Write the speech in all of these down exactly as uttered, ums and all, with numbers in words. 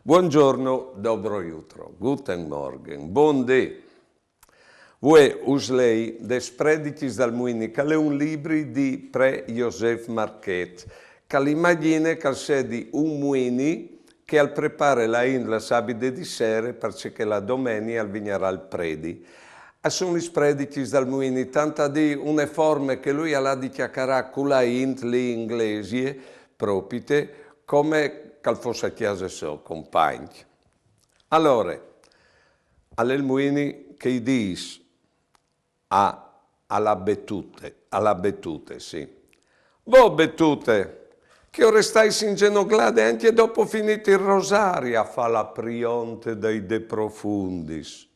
Buongiorno, dobro jutro, guten Morgen, bundì. Vuê us lei des Predichis dal Muini, che al è un libri di pre Joseph Marquet, che al imagjine che al sedi un muini che al prepare la int la sabide di sere, parcè che la domenie al vignarà il predi. A son lis Predichis dal Muini, tant a dì une forme che lui al à di cjacarâ cu la int li in glesie, propite, come che al fos a cjase sô, compagn. Alore, al è il Muini che i dîs a, a la Betute, a la Betute, sì. Vo, Betute, che o restais ingenoglade ancje dopo finît il rosari a fâ la prionte dai De Profundis.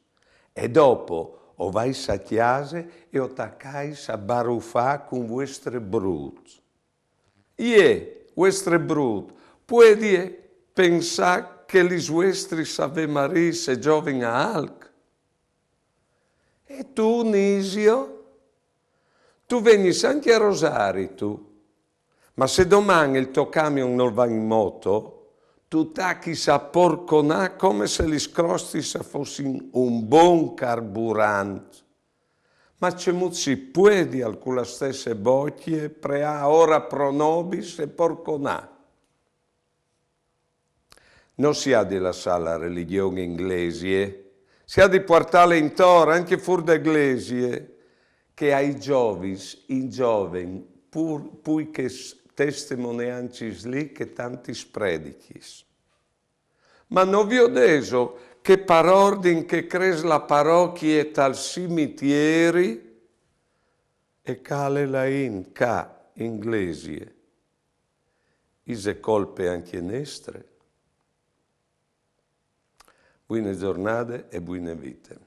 E dopo o vais a cjase e o tacais a barufâ cun vuestre brût. Jê, vuestre brût, puedie pensâ che lis vuestris Ave Mariis a zovin a alc? E tu, Nisio? Tu vegnis ancje a rosari, tu? Ma se doman il to camion nol va in moto, tu tachis a porconâ come se lis crostis a fossin un bon carburant. Ma cemût si puedial cu la stesse bocje preâ ora pro nobis e porconâ? No si à di lassâ la religjon in glesie, si à di puartâle intor, ancje fûr de glesie, che ai zovins, i zovins, pûr, pui chês testemoneancis li che tantis Predichis. Ma no viodêso che par ordin che cres la parochie tal cimitieri e cale la int ca in glesie? Ise colpe ancje nestre? Buine zornade e buine vite.